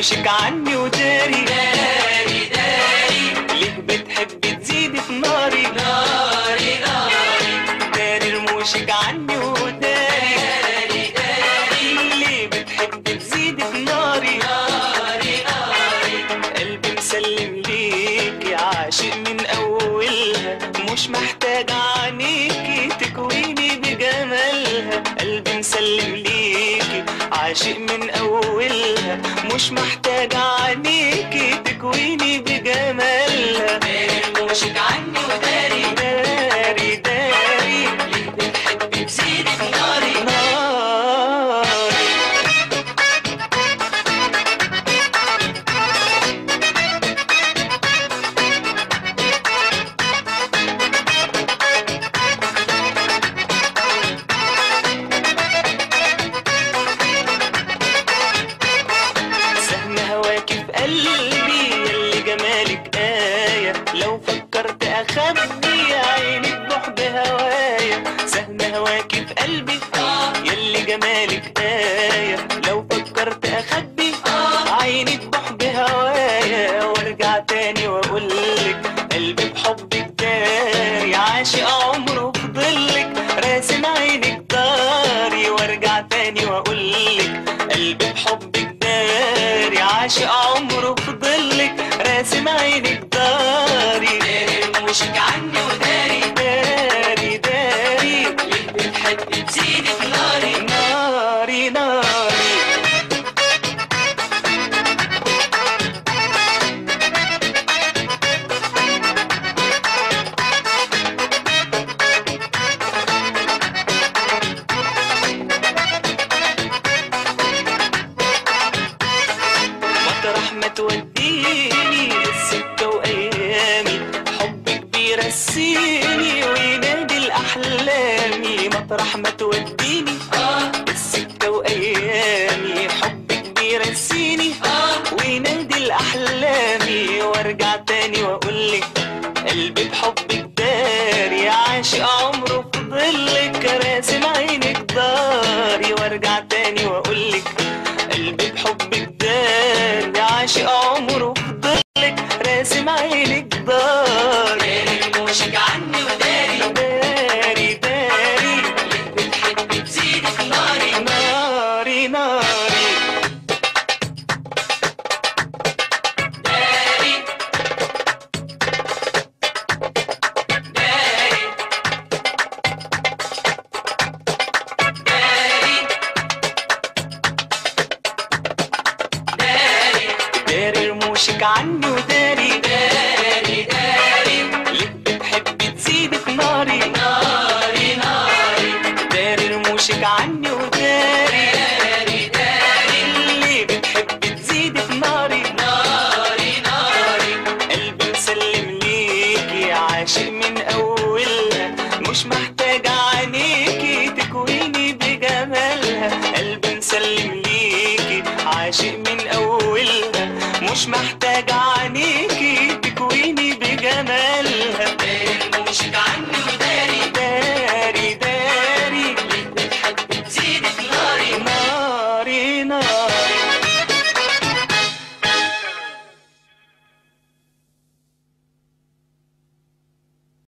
رموشك عني وداري داري داري، ليه بتحبي تزيدي في ناري ناري ناري، داري رموشك عني وداري داري داري، ليه بتحبي تزيدي في ناري ناري ناري. قلبي مسلم ليكي عاشق من أولها، مش محتاج عينيكي تكويني بجمالها. قلبي مسلم ليكي عاشق من أولها، مش محتاج عينيكي تكويني بجمالها. داري رموشك عني وداري داري داري، ليه بتحبي تزيدي في ناري ناري. سهم هواكي في قلبي يلي جمالك آية، لو فكرت أخبي عينك بحب هوايا. سهم هواكي في قلبي يلي جمالك آية، لو فكرت أخبي عينك بحب هوايا. وارجع تاني وأقولك قلبي بحبك داري، عاشق عمره في ظلك راسم عينك داري. وارجع تاني وأقولك قلبي بحبك داري، عاشق عمره في ظلك راسم عينك داري. داري رموشك عني وداري داري داري، ليه بتحبي تزيدي في ناري ناري ناري. مطرح ما توديني السكة وأيامي، حبك بيرسيني وينادي لأحلامي. مطرح ما توديني السكة وأيامي، حبك بيرسيني وينادي لأحلامي. وارجع تاني وأقولك قلبي بحبك داري، عاشق عمره في ظلك راسم عينك داري. وارجع تاني وأقولك قلبي بحبك داري، عاشق عمره في ظلك راسم عينك داري. داري رموشك عني وداري داري داري، ليه بتحبي تزيدي في ناري ناري ناري. داري داري داري داري، داري رموشك عني وداري داري داري، ليه بتحبي تزيدي في ناري ناري ناري. داري رموشك عني وداري داري داري، ليه بتحبي تزيدي في ناري ناري ناري. قلبي مسلم ليكي عاشق من أولها، مش محتاج عينيكي تكويني بجمالها. قلبي مسلم ليكي عاشق من أولها، مش محتاج عينيكي.